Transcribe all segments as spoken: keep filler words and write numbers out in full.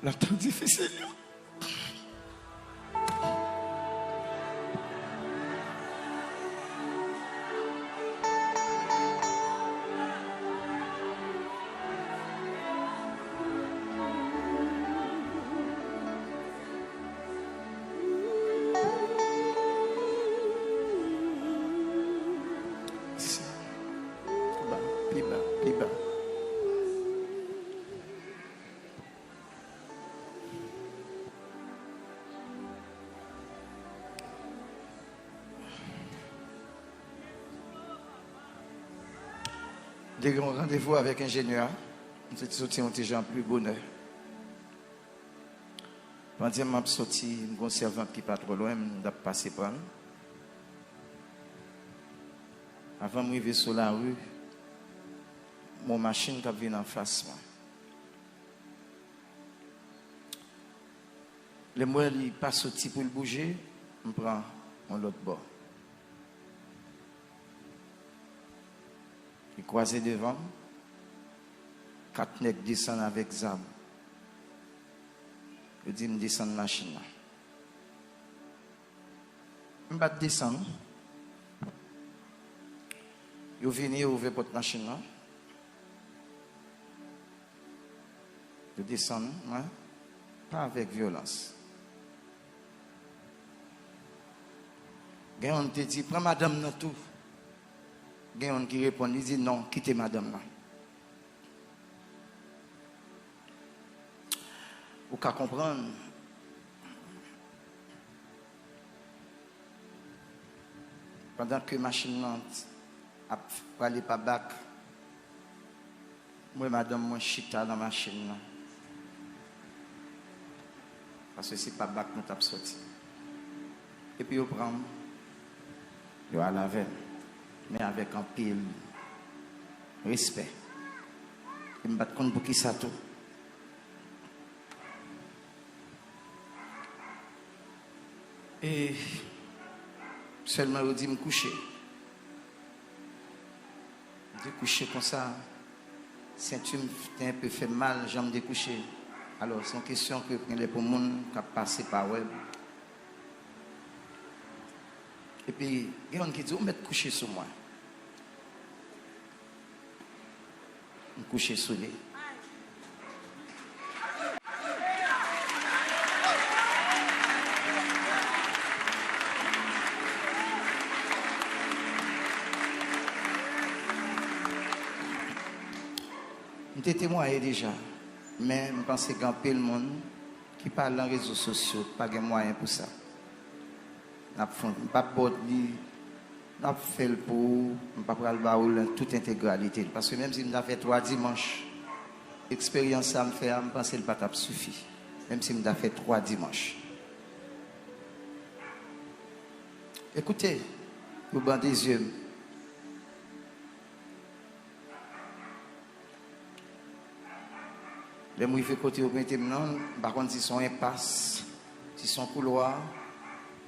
Nan tan difisil yo. Pi ba, pi ba, pi ba. M te gen yon randevou avèk enjenyè a. M te soti yon ti jan pli bonè. Pandan m ap soti, m gen yon sèvant ki pa twò lwen m, m t ap pase pran l. Avan m rive sou lari, m wè yon machin k ap vin anfas mwen. Lè m wè li pa soti pou l bouje, m pran yon lòt bò. Li kwaze devan m, kat nèg desann avèk zam. Yo di m desann machin nan. M pa t desann. Yo vini, yo ouvè pòt machin nan. Yo desann mwen, pa avèk vyolans. Gen youn te di, "Pran madanm nan tou." Gen youn ki reponn, li di, "Non, kite madanm nan." Ou ka konprann, pandan ke machin nan ap prale pa bak, m wè madanm mwen chita nan machin nan. Paske se pa bak nou t ap soti. Epi yo pran m, yo al avè m. Men avèk anpil respè. E m pa t konn poukisa tou. E sèlman yo di m kouche. M te kouche konsa, senti m te enpe fè m mal, jan m te kouche. Alò, se yon kesyon ke genlè pou moun k ap pase pa wè m. Epi, gen youn ki di, "Ou mèt kouche sou mwen." M kouche sou li. M te temwaye deja, men m panse gen anpil moun ki pa lan rezo sosyo, pa gen mwayen pou sa. N ap fè, m p ap ba w li, n ap fè l pou ou, m pa pral ba ou l nan tout entegralite l. Paske menm si m ta fè twa dimanch, eksperyans sa m fè a, m panse l pa t ap sifi. Menm si m ta fè twa dimanch. Ekoute, yo bande zye m. Lè m rive kote yo mete m nan, m pa konn si se yon enpas, si se yon koulwa,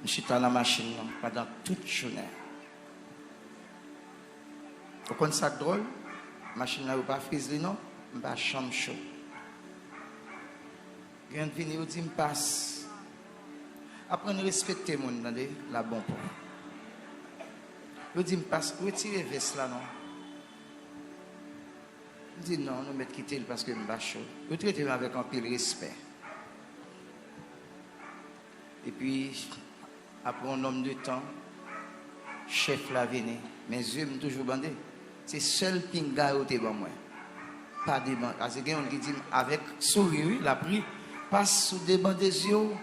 m chita nan machin nan pandan tout jounen. Ou konn sa k dwòl? Machin nan yo pa friz li non, m pa janm cho. Gen vini, yo di m pas. Aprann respekte moun, tande, la bon pou. Yo di m pas, retire vès la non. M di non, nou mèt kite l paske m pa cho. Yo trete m avèk anpil respè. Epi, apre yon nonm de tan, chèf la vini. Men zye m toujou bande. Se sèl pinga yo te ban mwen. Pa debande. Paske gen youn ki di m avèk souri, wi, l ap ri. Pas ou debande zye w,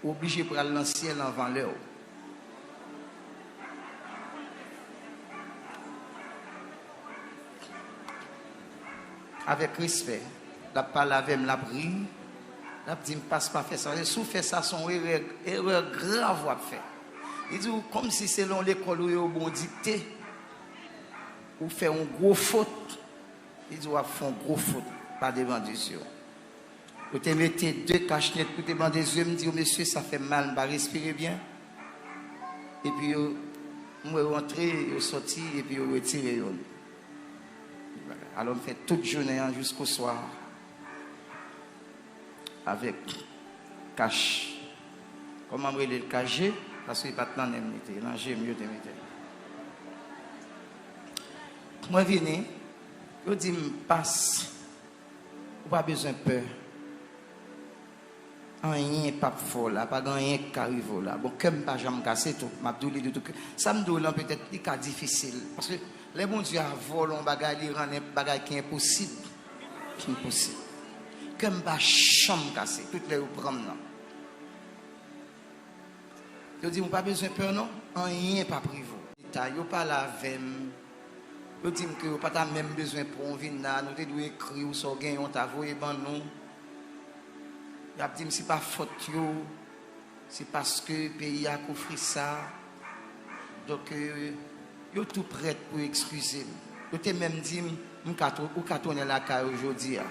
ou oblije pral nan syèl anvan lè w. Avèk respè, l ap pale avè m, l ap ri, l ap di m, "Pas, pa fè sa." Si w fè sa, se yon erè, erè grav w ap fè. Li di w, kòmsi se lan lekòl ou ye, yo ba w dikte, ou fè yon gwo fot. Li di w ap fè yon gwo fot, pa debande zye w. Yo te mete de kachnet pou te bande zye m, m di yo, "Mesye, sa fè m mal, m pa respire byen." Epi yo, m wè yo antre, yo sòti, epi yo retire yo. Alò, m fè tout jounen an jiskoswa. avèk kach, kòman m rele l, kach je, paske li pa t nan nen m li te ye, nan je m yo te mete l. Mwen vini, yo di m, "Pas, ou pa bezwen pè. Anyen p ap fè w la, pa gen anyen k ka rive w la." Bon, kè m pa janm kase tou, m ap di w li de tou kè. Sa m di w lan, petèt, li ka difisil. Paske lè Bondye a vòlè yon bagay, li rann yon bagay ki enposib. Ki enposib. Kè m pa janm kase, tout lè yo pran m nan. Yo di m, "Ou pa bezwen pè non, anyen p ap rive w." Yo pale avè m. Yo di m ke yo pa ta menm bezwen pran w vin la, nou te dwe ekri w sa w genyen, w ta voye ban nou. Y ap di m se pa fòt yo, se paske peyi a k ofri sa. Donk, euh, yo tou prèt pou eskize m. Yo te menm di m, "M ka tou-, ou ka tounen lakay ou jodi a."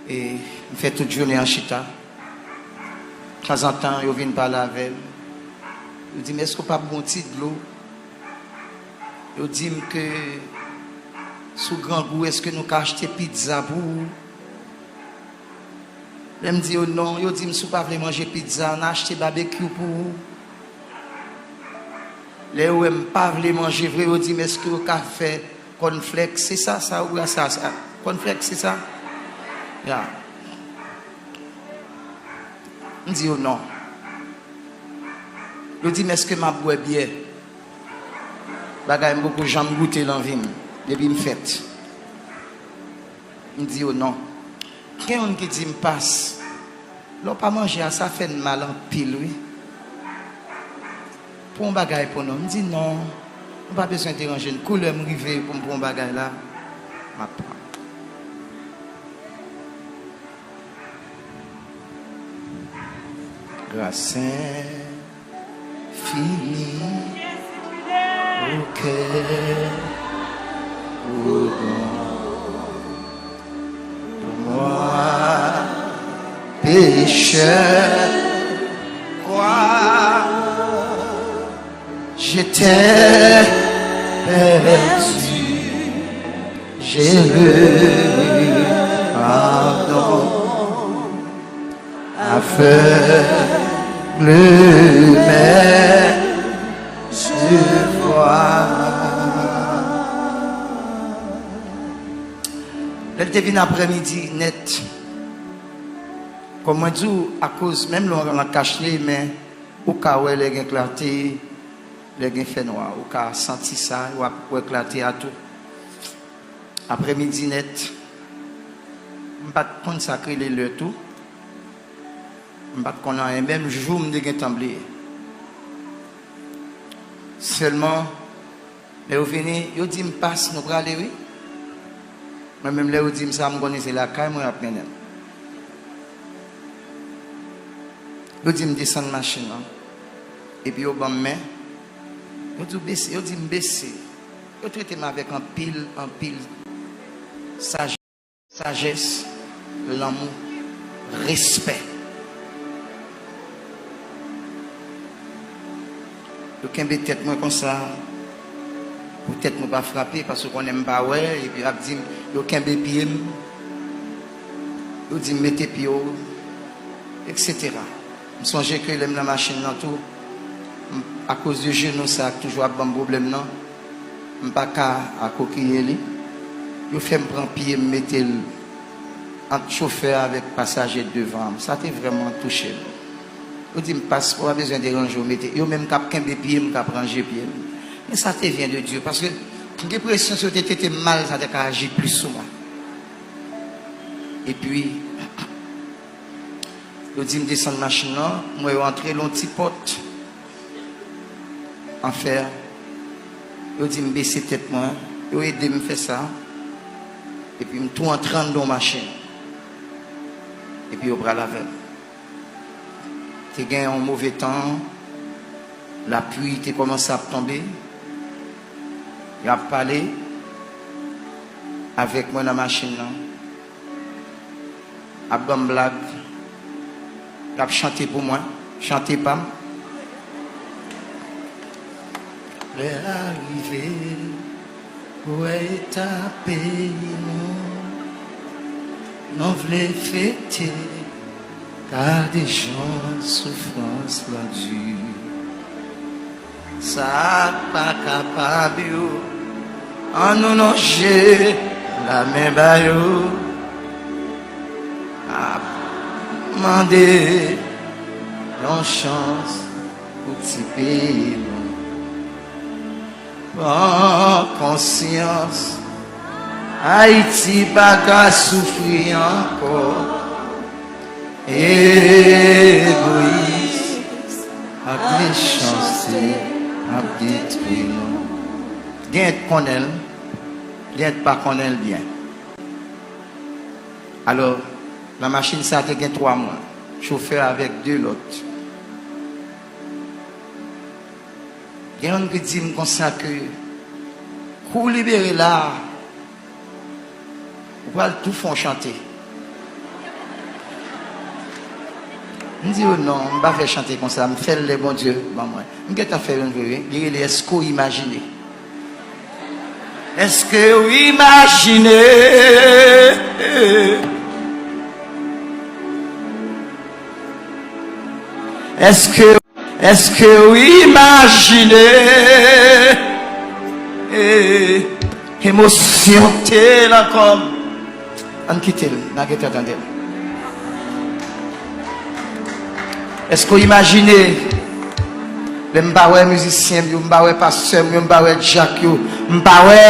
E m fè tout jounen an chita. Tanzantan, yo vin pale avè m. Yo di m, "Èske w p ap bwè yon ti dlo?" Yo di m ke si w grangou, èske nou ka achte pizza pou ou? Lè m di yo non, yo di m, "Si w pa vle manje pizza, ann achte babekyou pou ou." Lè yo wè m pa vle manje vre, yo di m, "Èske yo ka fè kònflèks?" Se sa, sa, ou wè sa, sa. Kònflèks, se sa? Ya. M di yo non. Yo di m, "Èske m ap bwè byè?" Bagay m poko janm goute nan vi m, depi m fèt. M di yo non. Gen youn ki di m, "Pas, lè w pa manje a, sa fè n mal anpil, wi. Pran yon bagay pou nou." M di, "Non, nou pa bezwen deranje n. Kou lè m rive pou m pran yon bagay la, m ap pran." Gras fini au cœur, au don pour moi, pécheur, crois, j'étais perdu, j'ai le pardon. Aveugle, mais je vois. Lè l te vin aprèmidi nèt, kòm mwen di w, akoz menm lè w nan kach li, men ou ka wè lè gen klate, lè gen fènwa, ou ka santi sa, w ap wè klate a tou. Aprèmidi nèt, m pa t konn sa k rele lè tou. M pa t konn anyen, menm jou m te gentan bliye. Sèlman, lè yo vini, yo di m, "Pas, nou prale, wi." Mwen menm, lè yo di m sa, m konnen se lakay mwen y ap mennen m. Yo di m desann machin nan. Epi yo ban m men. Yo di w bese, yo di m bese. Yo trete m avèk anpil, anpil saj-, sajès, lanmou, respè. Yo kenbe tèt mwen konsa, pou tèt mwen pa frape, paske konnen m pa wè, epi y ap di m, yo kenbe pye m, yo di m, "Mete pye w," etsetera. M sonje ke lè m nan machin nan tou, m, akoz de jenou sa k toujou ap ban m pwoblèm nan, m pa ka akokiye li. Yo fè m pran pye m mete l ant chofè a avèk pasaje devan an. Sa te vrèman touche m. Yo di m, "Pas, ou pa bezwen deranje w, mete." Yo menm k ap kenbe pye m, k ap ranje pye m. Men sa te vyen de Dye, paske m gen enpresyon si yo te trete m mal, sa te ka aji plis sou mwen. Epi, yo di m desann machin nan, m wè yo antre l yon ti pòt an fè. Yo di m bese tèt mwen, yo ede m fè sa. Epi m tou antre anndan yon machin. Epi yo pral avè m. Te gen yon move tan, lapli te kòmanse ap tonbe. Y ap pale avèk mwen nan machin nan. Ap ban m blag. Y ap chante pou mwen. Chante pa m. Lè a rive pou wè eta peyi nou. Nou vle fete, gade jan soufrans lan di. Sa k pa kapab yo, ann nou lonje lamen ba yo. Ap mande yon chans pou ti peyi nou. Pran konsyans, Ayiti pa ka soufri ankò. Egoyis ak mechanste ap detwi nou. Gen t konnen l, gen t pa konnen l byen. Alò, nan machin sa a te gen twa moun, chofè avèk de lòt. Gen youn ki di m konsa ke kou w libere la a, ou pral tou fè yon chante. M di yo non, m pa fè chante konsa, m fè l lè Bondye ban mwen. M gentan fè youn vre wi, li rele Èske w imajine? Èske w imajine? Èske, èske w imajine? Emosyon te lan kò m. Ann kite l, n a gentan tande l. Èske w imajine lè m pa wè mizisyen m yo, m pa wè pastè m yo, m pa wè dyak yo, m pa wè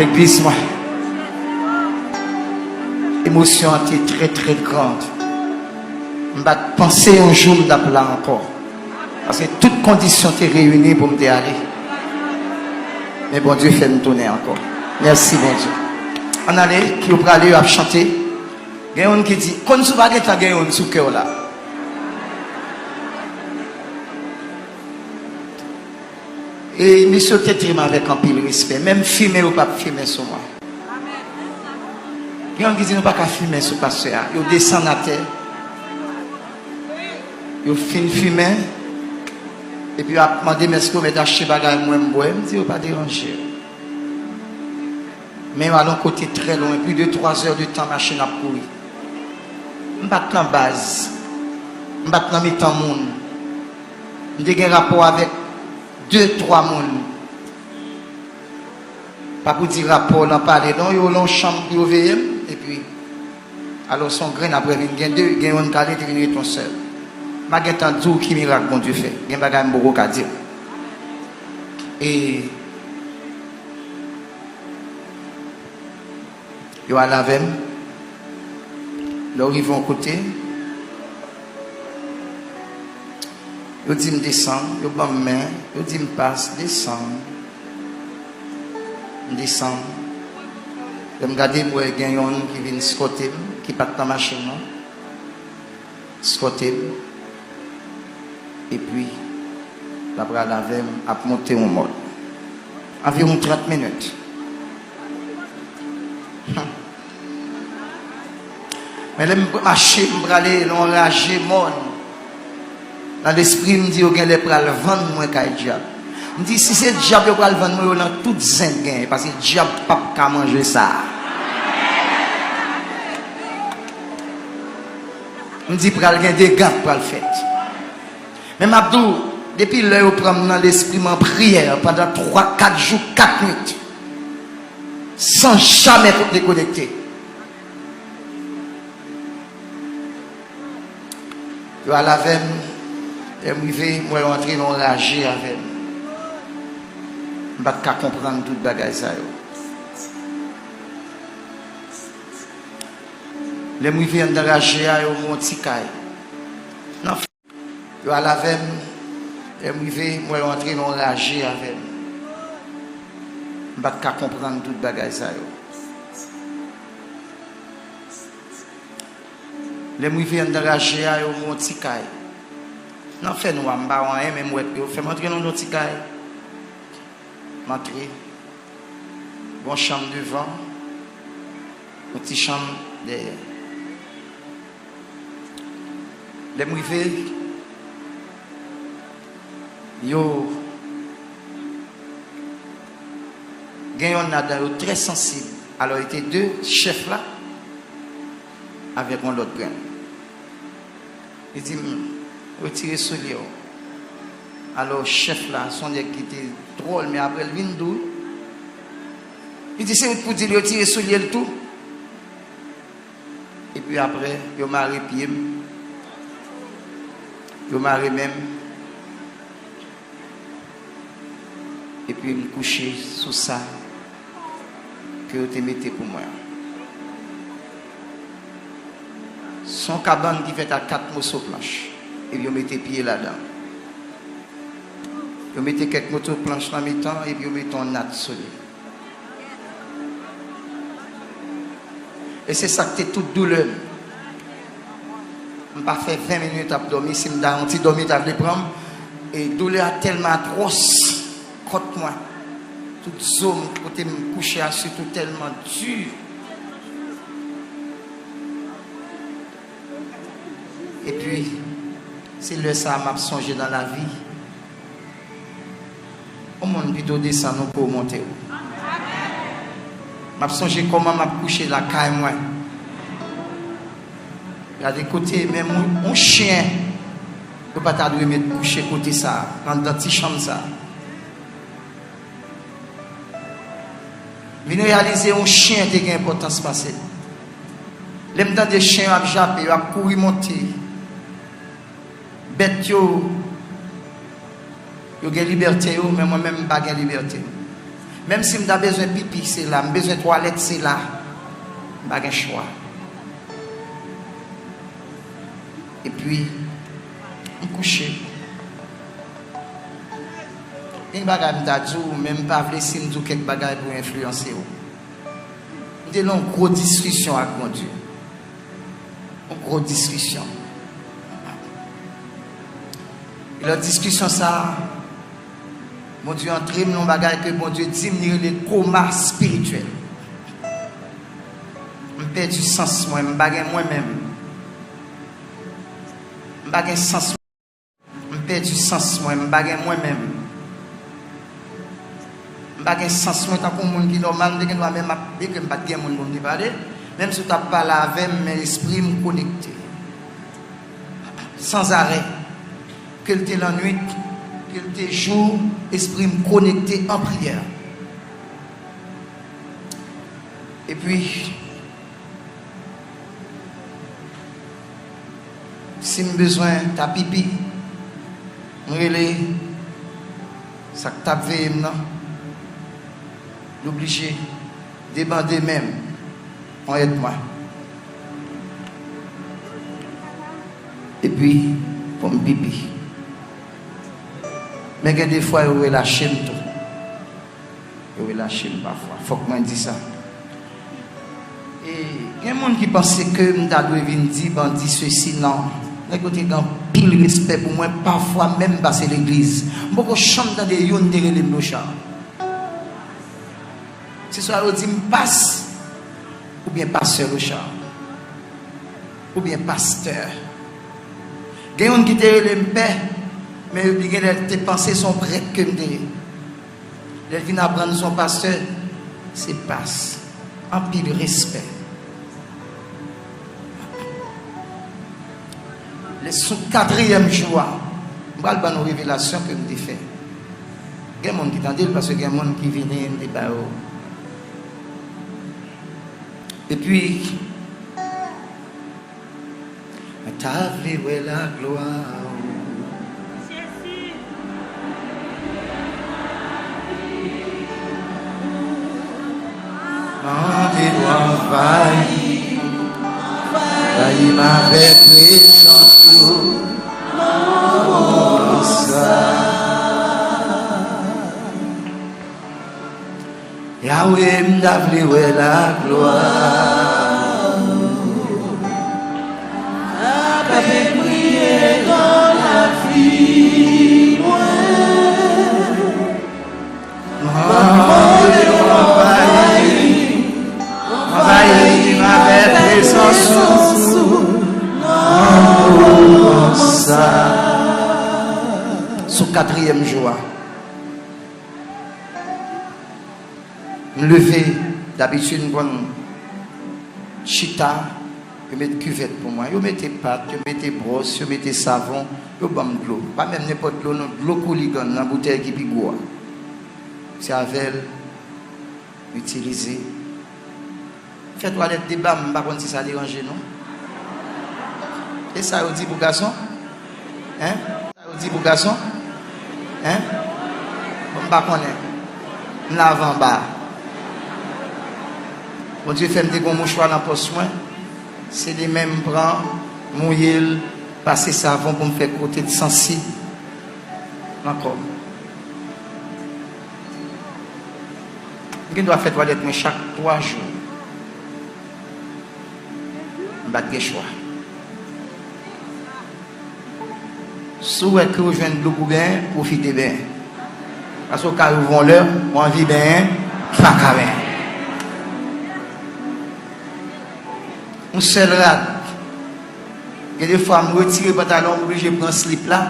legliz mwen? Emosyon an te trè, trè gran. M pa t panse yon jou m t ap la ankò. Paske tout kondisyon te reyini pou m te ale. Men Bondye fè m tounen ankò. Mèsi, Bondye. Ann ale, ki yo prale, yo ap chante. Gen youn ki di, konn si w pa gentan gen youn sou kè w la. E misye yo te trete m avèk anpil respè. Menm fimen, yo p ap fimen sou mwen. Gen youn ki di, nou pa ka fimen sou pastè a. Yo desann atè. Yo fin fimen. Epi yo ap mande m èske yo mèt achte bagay mwen m bwè. M di yo pa deranje. Men yo al yon kote trè lwen, plis de twa zè de tan machin ap kouri. M pa t nan baz. M pa t nan mitan moun. M te gen rapò avèk de, twa moun. Pa pou di rapò lan pale non, yo lan yon chanm pou yo veye m, epi alò se yon grenn, apre vin gen de, gen youn k ale, te vin ret yon sèl. M pa gentan di w ki mirak Bondye fè. Gen bagay m poko ka di w. E yo al avè m. Lè w rive yon kote, yo di m desann, yo ban m men, yo di m pas, desann. M desann. Lè m gade, m wè gen yonn ki vin eskòte m, ki pa t nan machin nan. Eskòte m. Epi, l ap pral avè m, ap monte yon mòn. Anviwon trant minit. Hum. Men lè m mache, m prale nan yon raje mòn. Nan lespri m, m di yo genlè pral vann mwen kay dyab. M di, si se dyab yo pral vann mwen, yo nan tout zen k genyen, paske dyab p ap ka manje sa. M di, pral gen dega k pral fèt. Men m ap di w, depi lè yo pran m nan lespri m an priyè pandan twa, kat jou, kat nwit, san jamè dekonekte. Yo al avè m, lè m rive, m wè yo antre nan yon raje avè m. M pa t ka konprann tout bagay sa yo. Lè m rive anndan raje a, yo ban m yon ti kay. Nan Yo al avè m, lè m rive, m wè yo antre nan yon raje avè m. M pa t ka konprann tout bagay sa yo. Lè m rive anndan raje a, yo ban m yon ti kay. Nan fènwa, m pa wè anyen, men m wè yo fè m antre nan yon ti kay. M antre. Gon chanm devan, yon ti chanm dèyè. Lè m rive, yo gen yonn ladan yo trè sansib. Alò, li te de chèf la avèk yon lòt grenn. Li di m, "Retire soulye w." Alò, chèf la, se yon nèg ki te dwòl, men apre l vin dou. Li di, "Se ou k pou di l retire soulye l tou?" Epi apre, yo mare pye m, yo mare men m, epi m kouche sou sa ke yo te mete pou mwen an. Se yon kabann ki fèt ak kat moso planch, epi yo mete pye ladan. Yo mete kèk moso planch nan mitan, epi yo mete yon nat sou li. E se sa k te tout doulè m. M pa fè ven minit ap dòmi, si m ta yon ti dòmi, ta vle pran m. E doulè a tèlman atwòs kont mwen. Tout zo m, kote m kouche a, sitou tèlman di. Epi, se lè sa a m ap sonje nan lavi. Yon moun pito desann ou ke w monte w. M ap sonje kòman m ap kouche lakay mwen. Gade kote, menm yon, yon chen, yo pa ta dwe met kouche kote sa a, anndan ti chanm sa a. Vin reyalize yon chen te gen enpòtans pase m. Lè m tande chen yo ap jape, yo ap kouri monte. Bèt yo, yo gen libète yo, men mwen menm m pa gen libète. Menm si m ta bezwen pipi, se la. M bezwen twalèt, se la. M pa gen chwa. Epi, m kouche. Gen bagay m ta di w, men m pa vle si m di w kèk bagay pou enfliyanse w. M te nan yon gwo diskisyon ak Bondye. Yon gwo diskisyon. E nan diskisyon sa a, Bondye antre m nan yon bagay ke Bondye di m, li rele koma espirityèl. M pèdi sans mwen, m pa gen mwen menm. M pa gen sans mwen. M pèdi sans mwen, m pa gen mwen menm. M pa gen sans mwen tankou moun ki nòmal, m te gen dwa menm ap, byenke m pa t gen moun pou m te pale, menm si w t ap pale avè m, men lespri m konekte. Sanzarè, ke l te lannwit, ke l te jou, lespri m konekte an priyè. Epi, si m bezwen ta pipi, m rele sa k t ap veye m nan. L oblije debande men m, on èd mwen. Epi, pou m pipi. Men gen de fwa, yo relache m tou. Yo relache m pafwa. Fòk mwen di sa. E gen moun ki panse ke m ta dwe vin di bandi sesi, non. Nèg yo te gen anpil respè pou mwen, pafwa menm m pase legliz. M poko janm tande youn te rele m Lochard. Se swa yo di m pas, oubyen pastè Lochard, oubyen pastè. Gen youn ki te rele m pè, men yo gen lè te panse se yon prèt ke m te ye. Lè l vin aprann se yon pastè, se pas. Anpil respè. Lè sou katriyèm jou a, m pral ban nou revelasyon ke m te fè. Gen moun ki tande l, paske gen moun ki vini, m te ba yo. Epi, mwen ta vle wè laglwa ou. Mande w anvayi, anvayi m avèk prezans ou nan moman sa. Yawe, m ta vle wè laglwa ou. Sa k ap briye nan lavi mwen. Mande w anvayi, anvayi m avèk prezans ou nan moman sa. Sou katriyèm jou a, m leve, Dabitid, m konn chita, yo met kivèt pou mwen. Yo mete pat, yo mete bwòs, yo mete savon, yo ban m dlo. Pa menm nenpòt dlo, non, dlo Kouligann nan boutèy ki pi gwo a. Se avè l m itilize. Fè twalèt deba m, m pa konn si sa deranje nou. E sa yo di pou gason? Hein? Sa yo di pou gason? Hein? Bon, m pa konnen. M lave anba. Bondye fè m te gon mouchwa nan pòch mwen. Se li menm m pran, mouye l, pase savon pou m fè kote l sansib nan kò m. M gen dwa fè twalèt mwen chak twa jou. M pa t gen chwa. Si w wè ke w jwenn dlo pou benyen, pwofite benyen. Paske w ka rive yon lè, w anvi benyen, pa ka benyen. Yon sèl rad. Gen de fwa, m retire pantalon, m oblije pran slip la,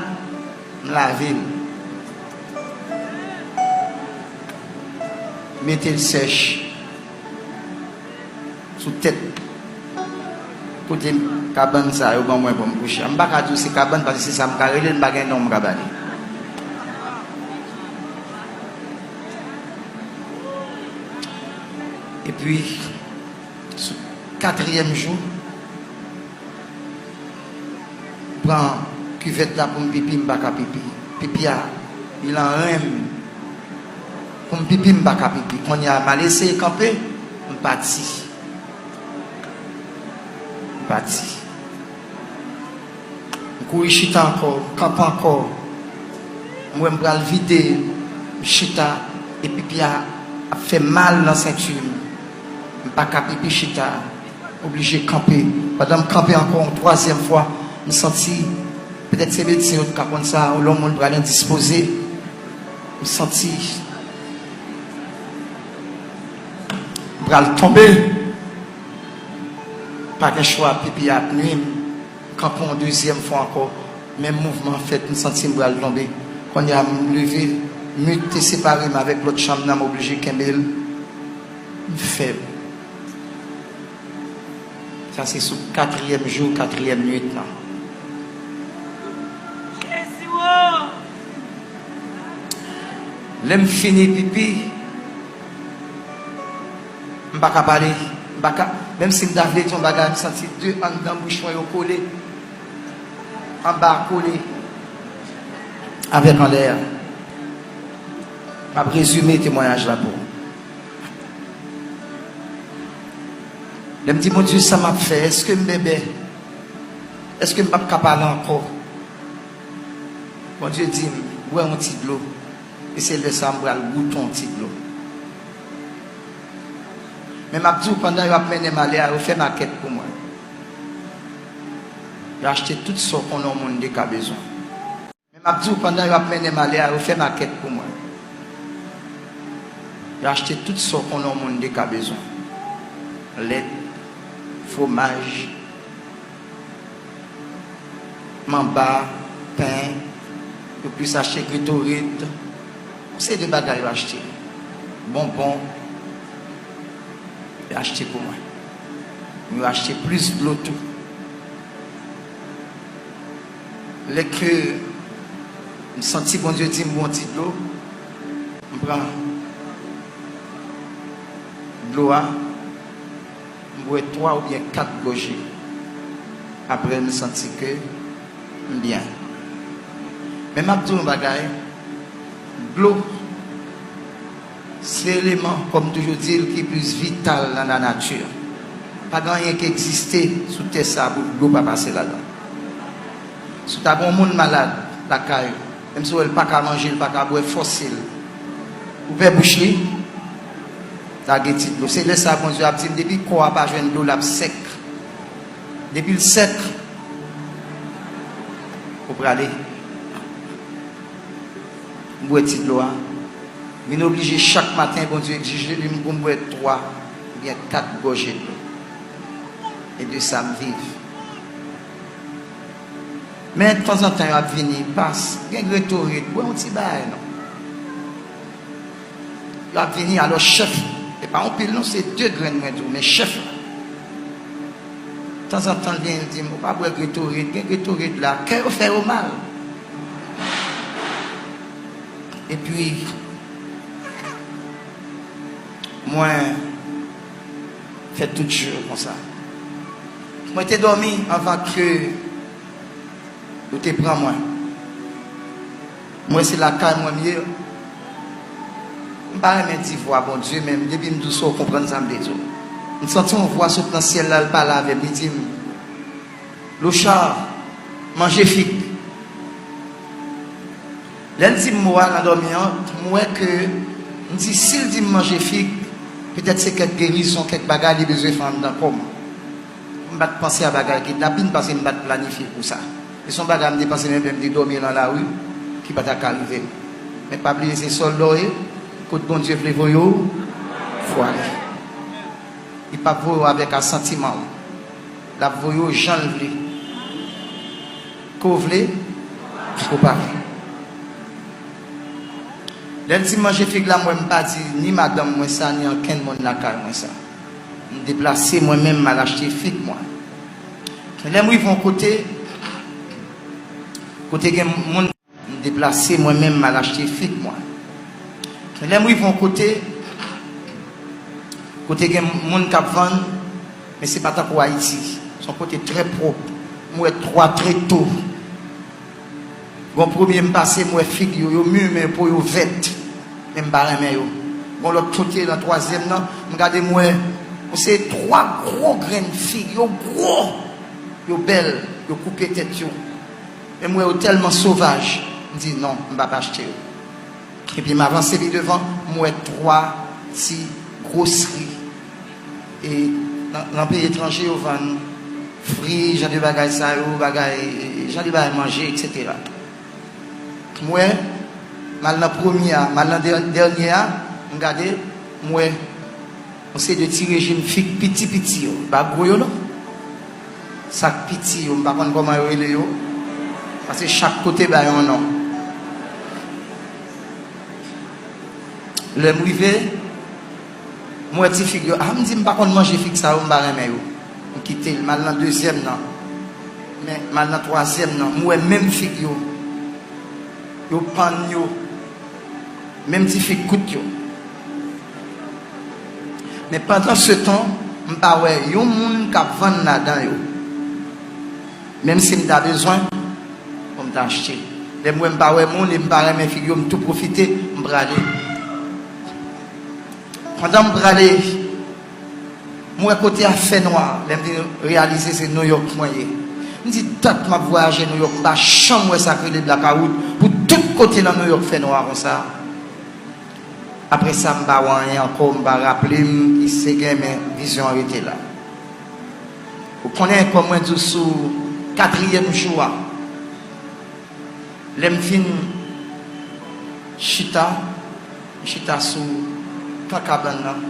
m lave l. Mete l sèch. Sou tèt kote kabann sa yo ban mwen pou m kouche a. M pa ka di w se kabann, paske se sa m ka rele l, m pa gen non m ka ba li. Epi, sou katriyèm jou, pran kivèt la pou m pipi, m pa ka pipi. Pipi a, li nan ren m. Pou m pipi, m pa ka pipi. Kounye a, m al eseye kanpe, m pati. M pati. M kouri chita ankò, m kanpe ankò. M wè m pral vide, m chita, e pipi a ap fè mal nan senti m. M pa ka pipi chita. Oblije kanpe. Pandan m kanpe ankò yon twazyèm fwa, m santi, petèt se medsen yo t ka konn sa, lè yon moun pral endispoze, m santi m pral tonbe. Pa gen chwa, pipi a ap nwi m. M kanpe yon dezyèm fwa ankò. Menm mouvman an fèt, m santi m pral tonbe. Kounye a, m leve, mi te separe m avèk lòt chanm nan, m oblije kenbe l. M fèb. Sa se sou katriyèm jou, katriyèm nuit lan. Lè m fini pipi, m pa ka pale, m pa ka, menm si m ta vle di yon bagay, m santi de anndan bouch mwen yo kole, anba a kole avèk anlè a. M ap rezime temwayaj la pou ou. Lè m di, "Bondye, sa m ap fè? Èske m bèbè? Èske m p ap ka pale ankò?" Bondye di m, "Bwè yon ti dlo." E se lè sa a m pral goute yon ti dlo. Men m ap di w, pandan yo ap mennen m ale a, yo fè makèt pou mwen. Yo achte tout sa w konnen yon moun te ka bezwen. Men m ap di w, pandan yo ap mennen m ale a, yo fè makèt pou mwen. Yo achte tout sa w konnen yon moun te ka bezwen. Lèt, fwomaj, manba, pen, yo plis achte Gatorade, yon seri de bagay yo achte. Bonbon, yo achte pou mwen. Men yo achte plis dlo tou. Lè ke m santi Bondye di m bwè yon ti dlo, m pran dlo a, m bwè twa oubyen kat gòje. Apre, m santi ke m byen. Men m ap di w yon bagay, dlo se eleman, kòm m toujou di l, ki plis vital nan lanati. Pa gen anyen ki egziste sou tè sa a pou dlo pa pase ladan. Si w ta gen yon moun malad lakay ou, menm si w wè l pa ka manje, l pa ka bwè, fòse l. Ouvè bouch li, lage ti dlo. Se lè sa a Bondye ap di m, depi kò a pa jwenn dlo, l ap sèk. Depi l sèk, ou prale. M bwè ti dlo a. Vin oblije chak maten, Bondye egzije li m pou m bwè twa oubyen kat gòje dlo. E de sa m viv. Men tanzantan yo ap vini, pas, gen Gatorade, bwè yon ti bagay non. Yo ap vini, alò chèf Se pa anpil non, se de grenn mwen di w, men chèf la. Tanzantan, l vin, l di m, "Ou pa bwè Gatorade, gen Gatorade la, kè yo fè yo mal." Epi, mwen fè tout je konsa. Mwen te dòmi anvan ke yo te pran mwen. Mwen se lakay mwen m ye. M pa renmen di vwa Bondye, men depi m di w sa, w konprann sa m vle di w. M santi yon vwa sot nan syèl la, l pale avè m, li di m, "Lochard, manje fig." Lè l di m mo a nan dòmi an, m wè ke, m di, si l di m manje fig, petèt se kèk gerizon, kèk bagay li bezwen fè anndan kò m. M pa t panse a bagay kidnapin paske m pa t planifye pou sa. E se yon bagay m te panse menm lè m te dòmi nan lari ki pa ta ka rive m. Men pa bliye se sòlda w ye, kot Bondye vle voye w, fò ale. Li p ap voye w avèk asantiman w. L ap voye w jan l vle. Ke w vle, ke w pa vle. Lè l di m manje fig la, mwen m pa di ni madanm mwen sa, ni ankenn moun lakay mwen sa. M deplase mwen menm, m al achte fig mwen. Lè m rive yon kote, kote gen moun, m deplase mwen menm, m al achte fig mwen. Lè m rive yon kote, kote gen moun k ap vann, men se pa tankou Ayiti. Se yon kote trè pwòp. M wè twa treto. Gon premye m pase, m wè fig yo, yo mi, men po yo vèt. Men m pa renmen yo. Gon lòt kote, nan twazyèm nan, m gade, m wè, se twa gwo grenn fig, yo gwo, yo bèl, yo koupe tèt yo. Men m wè yo tèlman sovaj, m di, "Non, m p ap achte yo." Epi m avanse pi devan, m wè twa ti gwosri. E nan, nan peyi etranje, yo vann fri, jan de bagay sa yo, bagay, jan de bagay manje, etsetera. M wè, m al nan premye a, m al nan dè-, dènye a, m gade, m wè yon seri de ti rejim fig piti piti yo, pa gwo yo non. Sa k piti yo, m pa konn kòman yo rele yo, paske chak kote ba yo yon non. Lè m rive, m wè ti fig yo. A, m di m pa konn manje fig sa yo, m pa renmen yo. M kite l, m al nan dezyèm nan. Men, m al nan twazyèm nan. M wè menm fig yo. Yo pann yo. Menm ti fig kout yo. Men pandan se tan, m pa wè yon moun k ap vann ladan yo. Menm si m ta bezwen, pou m ta achte. Lè m wè m pa wè moun e m pa renmen fig yo, m tou pwofite, m prale. Pandan m prale, m wè kote a fè nwa. Lè m vin reyalize se Nouyòk mwen ye. M di, "Dat m ap vwayaje Nouyòk, m pa janm wè sa k rele blakawout. Pou tout kote nan Nouyòk fè nwa konsa." Apre sa, m pa wè anyen ankò, m pa raple m ki se gen, men vizyon an rete la. Ou konnen, kòm mwen di w sou katriyèm jou a, lè m fin chita, m chita sou kan kabann nan,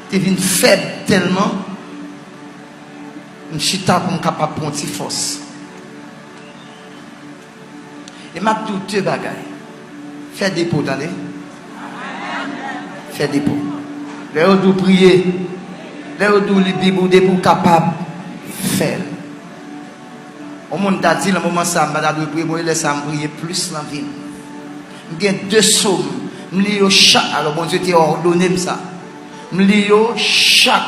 te vin fèb tèlman, m chita pou m kapab pran yon ti fòs. E m ap di w de bagay. Fè depo, tande. Fè depo. Lè yo di w priye, lè yo di w li Bib ou, depi w kapab, fè l. Yon moun ta di, "Nan moman sa a, m pa ta dwe priye." Bon, e lè sa a, m priye plis nan vi m. M gen de sòm, m li yo chak, alò Bondye te òdone m sa. M li yo chak,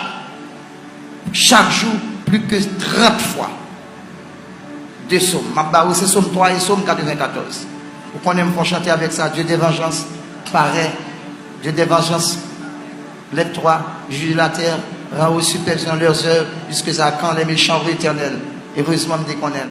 chak jou, plis ke trant fwa. De sòm. M ap ba ou, se sòm twa e sòm katrevenkatòz. Ou konnen m fè w chante avèk sa, Dieu de vengeance paraît, Dieu de vengeance, lève-toi, juge la terre, rends aux superbes leurs œuvres, jusqu'à quand les méchants, ô Éternel? Erezman, m te konnen.